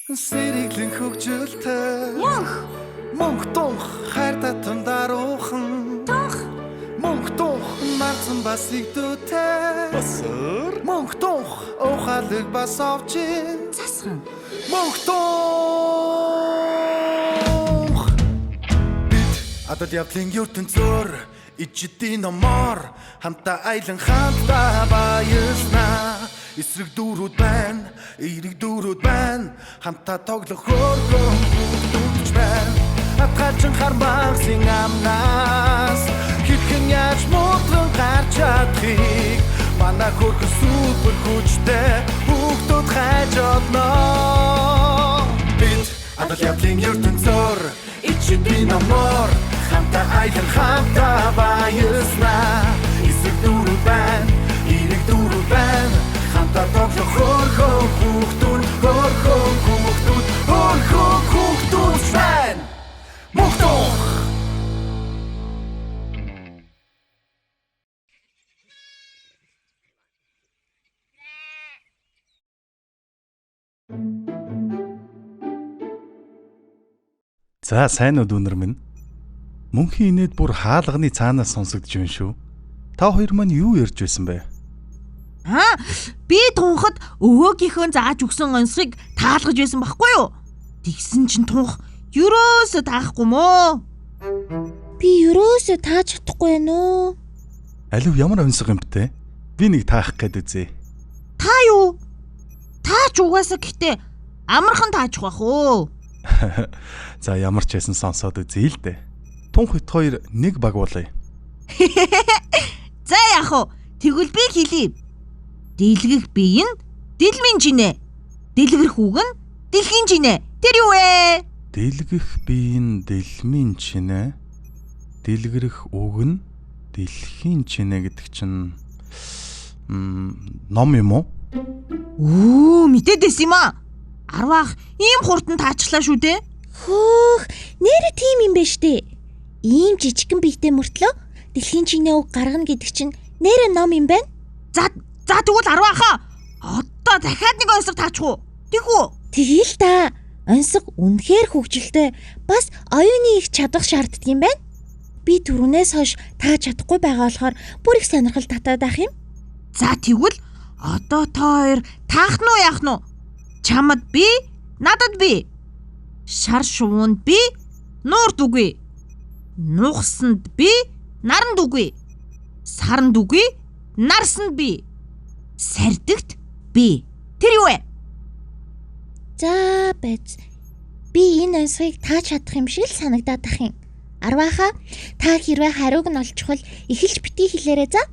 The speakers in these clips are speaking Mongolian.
Сэргэлэн хөгжилтэй Мөнх Мөнх тунх хайр татам даруухан тунх Мөнх тунх марцан бас игдүүтэй Басар Мөнх тунх ухаалаг бас овчин засхан Мөнх тунх. Бид адал явдлын ертөнцөөр ичдийн номоор хамтаа аялан хамтдаа баяснаа. Эсрэг дүүрүүд байна, эерэг дүүрүүд байна. Хамтаа тоглох хөөрхөн хүүхдүүд байна. Атгалчин хармагсын амнаас хэрхэн яаж мудран гарч чадахыг манай хөөрхөн супер хүчтэй хүүхдүүд хайж олно. Бид адал явдлын ертөнцөөр ичдийн номоор хамтаа аялан хамтаа баяснаа. Эсрэг дүүрүүд байна, эерэг дүүрүүд байна. Хамтаа тоглох хөөрхөн хүүхдүүд, хөөрхөн хүүхдүүд, хөөрхөн хүүхдүүд байна. Мөнх тунх. За сайн уу дүүнер минь. Мөнхийн инээд бүр хаалганы цаанаас сонсогдож байна шүү. Та хоёр маань юу ярьж байсан бэ? Аа би тунхад өвөөгийнхөө зааж өгсөн онсхыг таалгаж байсан байхгүй юу? Тэгсэн чинь тунх ерөөсөө таахгүй мөө. Би ерөөсөө тааж чадахгүй байна уу? Алив ямар онцгой юм бэ? Би нэг таах гээд үзье. Та юу? Таач угаасаа гэтээ амархан тааж байх уу? За ямар ч байсан сонсоод үзье л дээ. Тунх бит хоёр нэг баг болъё. За яах вэ? Тэгвэл би хэлье. Дэлгэх бие нь дэлмийн жинэ. Дэлгэрэх үг нь дэлхийн жинэ. Тэр юу вэ? Дэлгэх бие нь дэлмийн чинэ. Дэлгэрэх үг нь дэлхийн чинэ гэдэг чинь ном юм уу? Өө мэдээд байсан юм аа. Арваах ийм хурдан таачлаа шүү дээ. Хөөх, нэрэ тийм юм байна штэ. Ийм жижигхэн биетэй мөртлөө дэлхийн чинээ үг гаргана гэдэг чинь нэрэ ном юм байна. За за тэгвэл арваахаа одоо дахиад нэг онцлог таачих уу? Тэг үү? Тэгэл та. Онсго үнэхээр хөгжилтэй бас оюуны их чадах шаарддаг юм байна. Би түрүүнээс хойш тааж чадахгүй байгаа болохоор бүр их сонирхол татаад ах юм. За тэгвэл одоо та хоёр таах нь уу яах нь уу? Чамд би, надад би. Шар шувуунд би, нуурд үгүй. Нухсанд би, наранд үгүй. Саранд үгүй, нарсанд би. Сардигт би. Тэр юу вэ? За байц. Би энэ онсгийг тааж чадах юм шиг л санагдаад ах юм. Арвааха та хэрвээ хариуг нь олчихвол эхэлж битгий хэлээрэй за.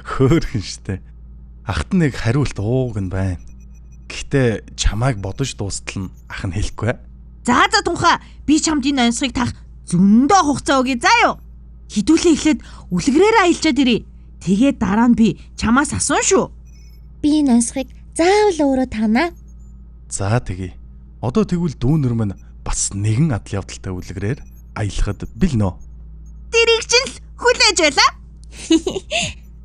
Хөөхөн штэ. Ахт нэг хариулт ууг нь байна. Гэхдээ чамайг бодож дуустал нь ах нь хэлэхгүй. За за тунхаа би чамд энэ онцгийг таах зөндөө хугацаа өгье заа юу. Хідүүлээ эхлээд үлгэрээр аялчаад ирье. Тэгээд дараа нь би чамаас асуун шүү. Би энэ онсгийг заавал өөрөө таана. За тэгье. Одоо тэгвэл дүүнер минь бас нэгэн адал явдалтай үлгэрээр аялахад бэлнэ. Тэрийг чинь л хүлээж байла.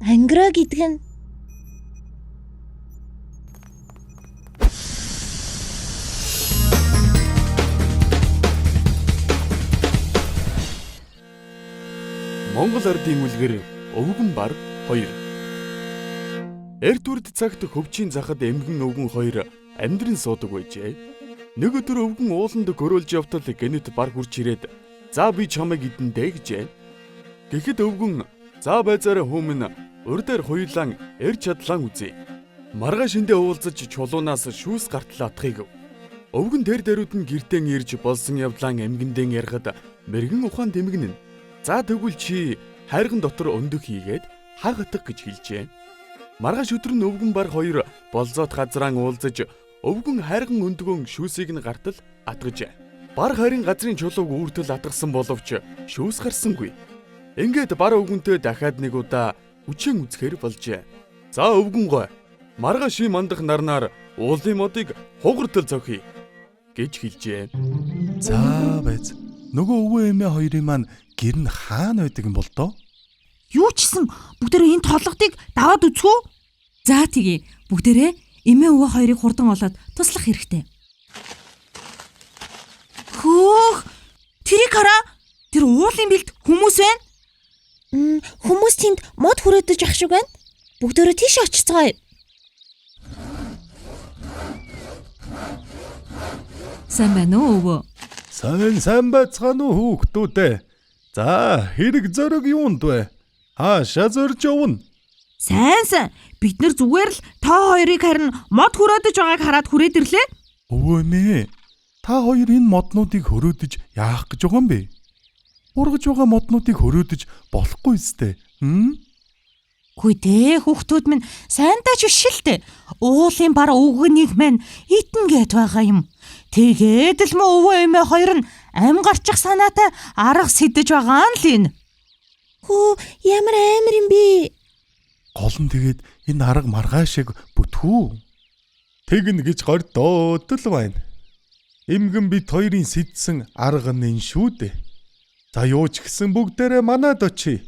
Ангиро гэдэг нь Монгол ардын үлгэр Өвгөн бар 2. Эрт үрд цагт хөвчийн захад эмгэн өвгөн хоёр амьдран суудаг байжээ. Нэг өдөр өвгөн ууланд гөрөөлж явтал гэнэт бар хурж ирээд "За би чамайг идэндэ" гэжээ. Гэхэд өвгөн "За байзаараа хүмүүн урдаар хуйлаан эрж чадлаан үзье." Маргааш эндээ уулзаж чулуунаас шүүс гартал атахыг. Өвгөн тэр дэрүүд нь гэртээ ирж болсон явдлаан эмгэндэн ярихад мэрэгэн ухаан тэмгэнэ. За тэгвэл чи хайрган дотор өндөг хийгээд хаг хатах гэж хэлжээ. Маргааш өдөр нь өвгөн бар хоёр болзоот газраан уулзаж өвгөн хайрган өндгөн шүүсийг нь гартал атгажээ. Бар харин газрын чулууг үүртэл атгасан боловч шүүс гарсангүй. Ингээд бар өвгөнтэй дахиад нэг удаа хүчэн үзэхэр болжээ. За өвгөн гой. Маргааш ийм мандах нарнаар уулын модыг хугартал зохий гэж хэлжээ. За байз. Нөгөө өвөө эмээ хоёрын маань гэр нь хаана байдаг юм бол доо? Юу ч гэсэн бүгдээрээ энэ толгодыг даваад үзэх үү? За тэгье. Бүгдээрээ Эмээ өвөө хоёрыг хурдан олоод туслах хэрэгтэй. Хөөх! Тэрийг хараа. Тэр уулын бэлд хүмүүс байна. Хүмүүс тэнд мод хүрээдэж ах шиг байна. Бүгдөө тийш очицгоё. Сайн байна уу өвөө? Сайн байцгаана уу хүүхдүүдээ. За, хэрэг зориг юунд вэ? Хаашаа зорж явна? Сайн. Бид нар зүгээр л та хоёрыг харин мод хүрөөдөж байгааг хараад хүрээд ирлээ. Өвөө мээ. Та хоёр энэ моднуудыг хөрөөдөж яах гэж байгаа юм бэ? Ургаж байгаа моднуудыг хөрөөдөж болохгүй үстэй. Үгүй дээ, хүүхдүүд минь сайнтаа ч биш л дээ. Уулын бар өвгөнийг мань итэн гээд байгаа юм. Тэгээд л мө өвөө эмээ хоёр нь ам гарчих санаатай арга сэдэж байгаа нь л энэ. Хөө, ямар амар юм бэ? Гол нь тэгээд энэ арга маргаашиг бүтхүү. Тэгнэ гэж гордоод л байна. Эмгэн бит хоёрын сэдсэн арга нь энэ шүү дээ. За юу ч гэсэн бүгдээрээ манад очие.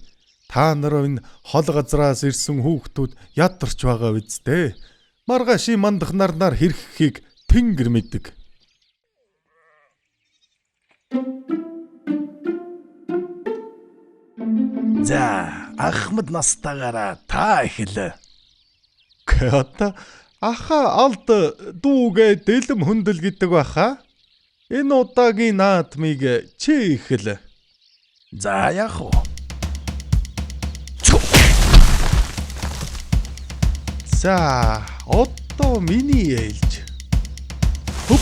Та нар энэ хол газраас ирсэн хүүхдүүд ядарч байгаа биз дээ. Маргаашийн мандах нарнаар хэрхэхийг тэнгэр мэддэг. За, Ахмад настаагаараа та эхэл. Одоо аха алд дүүгээ дэлэм хөндөл гэдэг баха. Энэ удаагийн наадмыг чи эхэл. За, яах вэ? За, одоо миний ээлж. Хөп.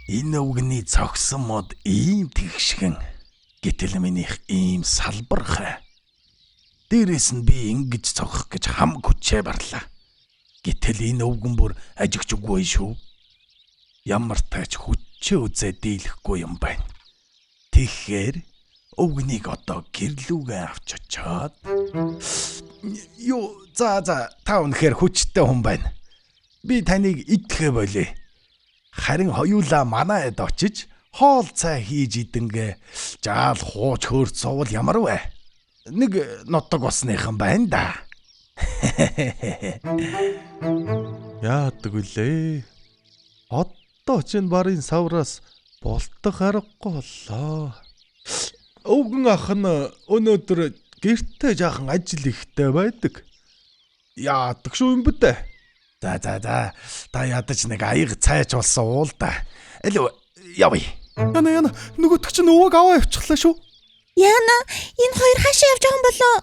Энэ өвгний цогсон мод ийм тэгшгэн. Гэтэл минийх ийм салбархай. Дээрээс нь би ингэж цогох гэж хам хүчээ барлаа. Гэтэл энэ өвгөн бүр ажигч үгүй шүү. Ямар тач хүчээ үзээ дийлэхгүй юм байна. Тэгэхээр өвгнийг одоо гэрлүүгээ авч очоод юу за та үнэхээр хүчтэй хүн байна. Би таныг идэхэ болъё. Харин хоёулаа манай эд очиж хоол цай хийж идэнгээ жаал хууч хөөрч суувал ямар вэ? Нэг нутаг усныхан байна да. Яадаг вүлээ? Одоо чинь барын савраас болтох аргагүй боллоо. Өвгөн ах нь өнөөдөр гэртээ жаахан ажил ихтэй байдаг. Яадаг шүү юм бэ? За та ядаж нэг аяг цайч болсон уул да. Аль явъя. Яна нөгөөтг чинь өвөөг аваа явчихлаа шүү. Яна, энэ хоёр хаашаа явж байгаа юм болоо?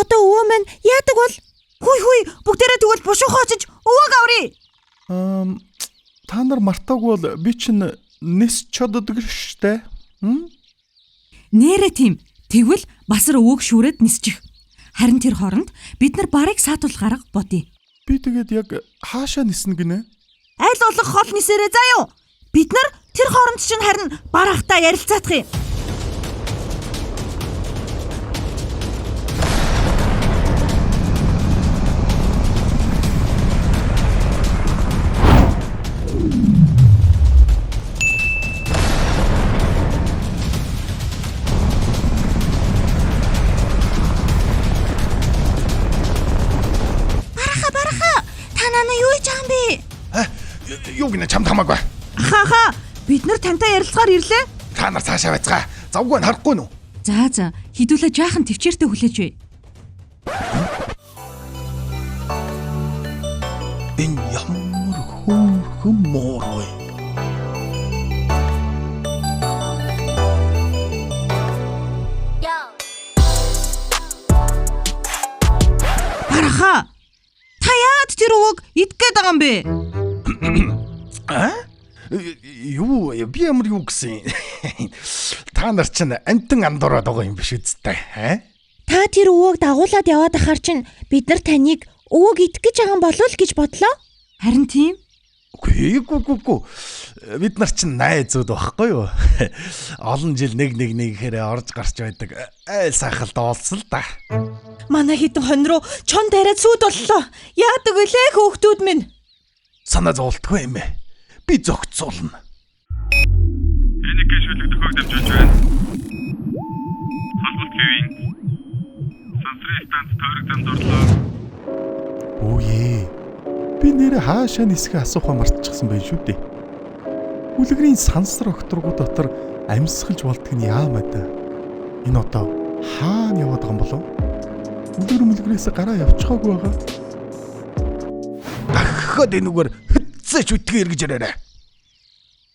Одоо өвөө маань яадаг бол? Хүй бүгдээрээ тэгвэл бушуухан очиж өвөөг аврий. Та нар мартаагүй бол би чинь нис чаддаг штэ. Нэрэ тийм. Тэгвэл басар өвөөг шүүрээд нисчих. Харин тэр хооронд бид нар барыг саатуулах арга бодъё. Би тэгээд яг хаашаа ниснэ гинэ? Аль болох хол нисээрээ заа юу? Бид нар тэр хооронд чинь харин барахтаа ярилцаадах юм. Бараха та нана юу хийж байгаа юм бэ? Юу гинэ чамд хамаагүй. Ахаа бид нар тантай ярилцахаар ирлээ. Та нар цаашаа байцгаа. Завгүй нь харахгүй нү? За хідүүлээ жаахан төвчээртэй хүлээж бай. Энэ ямар хөөрхөн муур вэ? Бараха. Та яагаад тэр өвөг идэх гээд байгаа юм бэ? А? Юу би ямар юу гэсэн? Та нар чинь амтан андуураад байгаа юм биш үсттэй, аа? Та тэр өвөөг дагуулад яваад ахаар чинь бид нар таныг өвөөг идэх гэж байгаа юм болов уу гэж бодлоо. Харин тийм. Үгүй. Бид нар чинь найзууд байхгүй юу? Олон жил нэг нэгээр орж гарч байдаг. Айл сайхалд олсон л да. Манай хитэн хон руу чон дайраад сүд боллоо. Яадаг вүлээ хөөхтүүд минь? Санаа зовлтгүй юм ээ. Би зохицуулна. Энийг гişүүлэг төхөөг дамжуулж байна. Холболт хэвийн. Сансрын станц тойрог замд орлоо. Үе. Би нэрээ хаашаа нисхээ асуухаа мартчихсан байх шүү дээ. Үлгэрийн сансар огторгуу дотор амьсгалж болдг нь яамаа да. Энэ одоо хаана яваад байгаа юм болов? Үлгэр мүлгрээс гараа явчихаагүй байгаа. Дахиад энүүгээр хэцээч үтгий эргэж ирээрэй.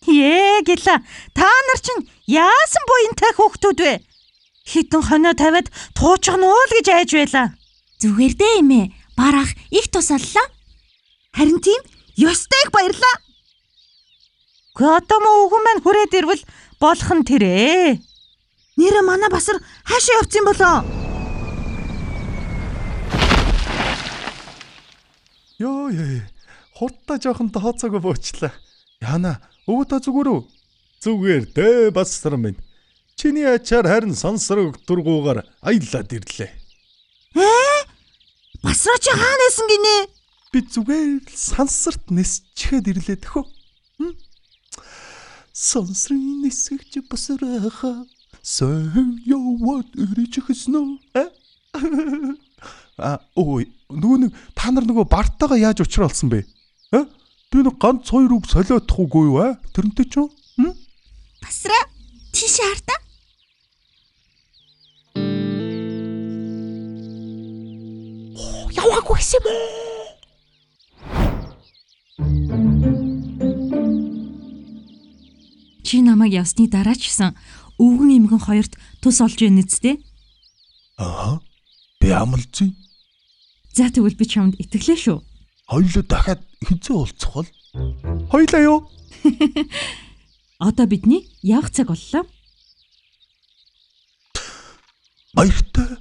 Ээ гэлээ. Та нар чинь яасан буянтай хүүхдүүд вэ? Хитэн хонио тавиад туучгана уу л гэж айж байлаа. Зүгээр дээ эмээ. Барах их тусаллаа. Харин тийм ёстой их баярлаа. Гэхдээ одоо мөн өвгөн маань хүрээд ирвэл болох нь тэр ээ. Нэрэ манай басар хаашаа явцсан болоо? Йоо ёо. Хурдтай жоохон тооцоогүй буучлаа. Яна, өвөө та зүгээр үү? Зүгээр дээ, басар минь. Чиний ачаар харин сансар өгтөргүүгээр аялаад ирлээ. Басраа чи хаана байсан гинэ? Би зүгээр л сансарт нисчихэд ирлээ төхөө. Сансрын нисгэж басрааха. Сэн яваад ирж хэснэ. А ой, нөгөө нэг та нар нөгөө бартаага яаж учраа олсон бэ? А? Би нэг ганц хоёр үг солиодох үгүй юу а? Тэрнтэй ч юм? Басраа тийш хартаа. Яваагүй гэсэн юм уу? Чи намайг явсны дараа ч гэсэн өвгөн эмгэн хоёрт тус олж байна үсттэй. Аа. Би амлцъя. За тэгвэл би чамд итгэлээ шүү. Хоёулаа дахиад хизээ уулзах бол? Хоёлаа юу? Одоо бидний явах цаг боллоо. Баяртай.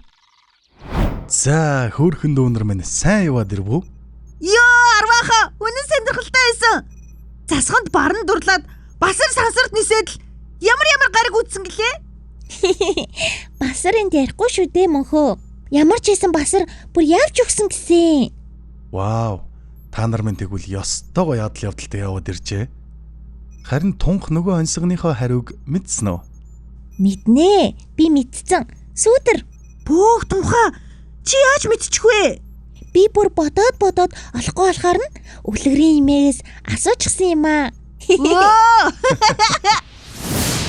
За, хөөхөн дүүнер минь сайн яваад ирв үү? Йоо, арвааха, үнэн сонирхолтой байсан. Засганд баран дурлаад басар сансарт нисээд л ямар ямар гариг үтсэн гэлээ? Басар энд ярихгүй шүү дээ мөнхөө. Ямар ч байсан басар бүр явж өгсөн гэсэн. Вау. Та нар минь тэгвэл ёстойгоо ядал явдалтай яваад иржээ. Харин тунх нөгөө онсгоныхоо хариуг мэдсэн үү? Мэднэ. Би мэдсэн. Сүүдэр. Бөөх тунхаа, чи яаж мэдчих вэ? Би бүр бодоод бодоод олохгүй болохоор нь үлгэрийн имээс асуучихсан юм аа. Өө!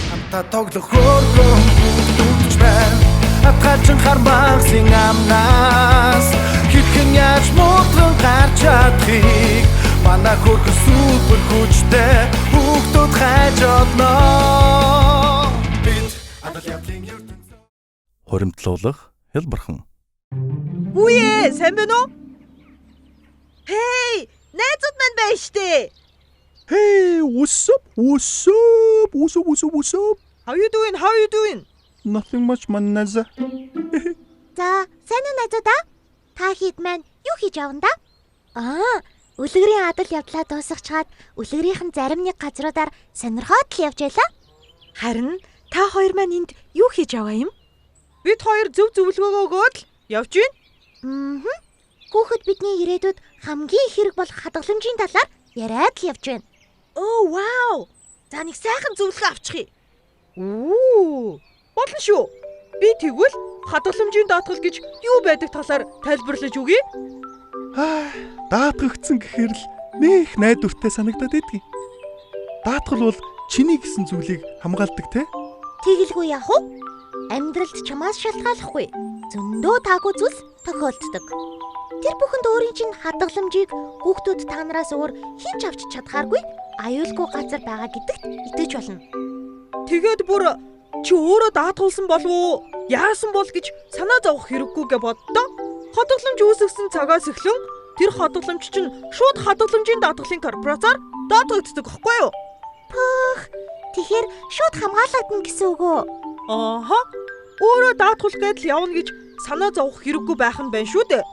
Хамтаа тоглох хөөрхөн хүүхдүүд байна. Атгалчин хармагсын амнаас хэрхэн яаж муутран гарч чадахыг манай хөөрхөн супер хүчтэй хүүхдүүд хайж олно. Бид адал явдлын ертөнцийн Хуримтлуулах хэлбэрхэн. Үе, сайн байна уу? Хей, найзууд маань байна штэ. Hey, what's up? What's up? What's up? What's up? What's up? How you doing? How you doing? Nothing much, маназа. За, сайн уу найзуудаа? Та хэд маань юу хийж явна да? Аа, үлгэрийн адал явдлаа дуусгачаад үлгэрийнхэн зарим нэг газруудаар сонирхоод л явж байлаа. Харин та хоёр маань энд юу хийж яваа юм? Бид хоёр зөв зөвлөгөөгөө өгөөд л явж байна. Мм. Хүүхэд бидний ирээдүйд хамгийн их хэрэг болох хадгаламжийн талаар яриад л явж байна. Оо, вау. За нэг сайхан зөвлөгөө авчихъя. Үү, болно шүү. Би тэгвэл хадгаламжийн даатгал гэж юу байдаг талаар тайлбарлаж өгье. Аа, даатгагдсан гэхээр л нэх найдвартай санагдаад байдгийг. Даатгал бол чиний гэсэн зүйлийг хамгаалдаг те. Тэгэлгүй яах вэ? Амьдралд чамаас шалтгааллахгүй. Зөндөө таагүй зүйлс тохиолддог. Тэр бүхэнд өөрийн чинь хадгаламжийг хүүхдүүд та нараас өөр хэн ч авч чадхааргүй аюулгүй газар байгаа гэдэгт итгэж болно. Тэгээд бүр чи өөрөө даатгуулсан болов уу? Яасан бол гэж санаа зовох хэрэггүй гэ боддоо. Хадгаламж үүсгэсэн цагаас эхлэн тэр хадгаламж чинь шууд хадгаламжийн даатгалын корпорацаар даатгагддаг байхгүй юу? Пөх. Тэгэхээр шууд хамгаалагдана гэсэн үг үү? Ааха. Өөрөө даатгуулах гэдэл явна гэж санаа зовох хэрэггүй байх нь байна шүү дээ.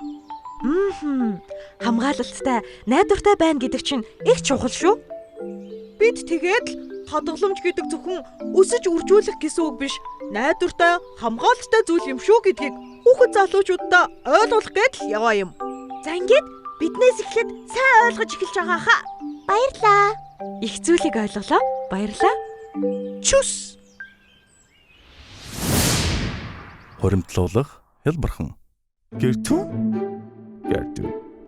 Хамгаалалттай, найдвартай байна гэдэг чинь их чухал шүү. Бид тэгээд л хадгаламж гэдэг зөвхөн өсөж үржүүлэх гэсэн үг биш, найдвартай, хамгаалалттай зүйл юм шүү гэдгийг хүүхэд залуучуудаа ойлгуулах гэдэл яваа юм. За ингээд биднээс эхлээд сайн ойлгож эхэлж байгаа хаа. Баярлаа. Их зүйлийг ойлголоо. Баярлаа. Чүс. Хуримтлуулах хэлбэрхэн. Гэртүн? Гэртүн.